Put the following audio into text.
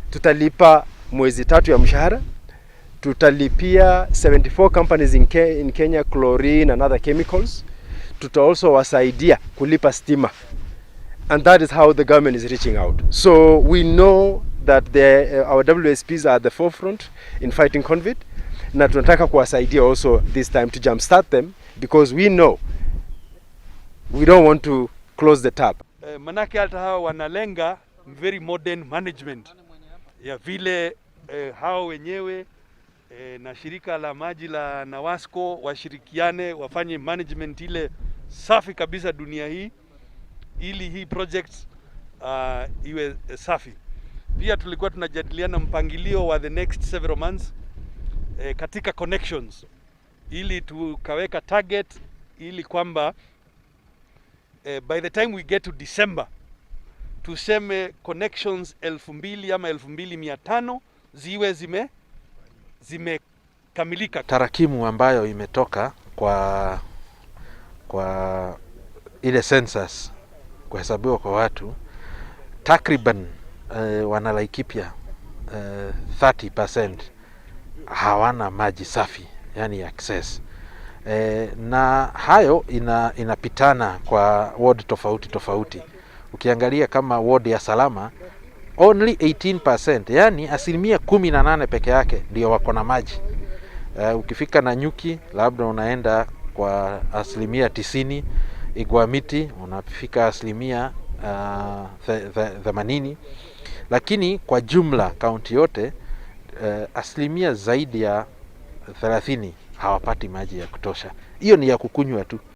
Tutalipa mwezi 3 ya mshahara, tutalipia 74 companies in Kenya chlorine and other chemicals. Tuta also wasaidia kulipa stima, and that is how the government is reaching out. So we know that our WSPs are at the forefront in fighting COVID, na tunataka kuwasaidia also this time to jumpstart them because we know we don't want to close the tap. Manake hata hawa wanalenga very modern management ya vile hao wenyewe na shirika la maji la Nawasco washirikiane wafanye management ile safi kabisa dunia hii ili hii project iwe safi. Pia tulikuwa tunajadiliana mpangilio wa the next several months katika connections ili tukaweka target ili kwamba by the time we get to December tuseme connections 2000 ama 2500 ziwe zimekamilika. Tarakimu ambayo imetoka kwa ile census kuhesabiwa kwa watu takriban wana Laikipia 30% hawana maji safi, yani access. Na hayo inapitana kwa ward tofauti tofauti. Ukiangalia kama ward ya Salama only 18%, yani 18% peke yake ndio wako na maji. Ukifika Nanyuki labda unaenda kwa 90%, Igwamiti unafika 80%, lakini kwa jumla kaunti yote asilimia zaidi ya 30 hawapati maji ya kutosha. Hiyo ni ya kukunywa tu.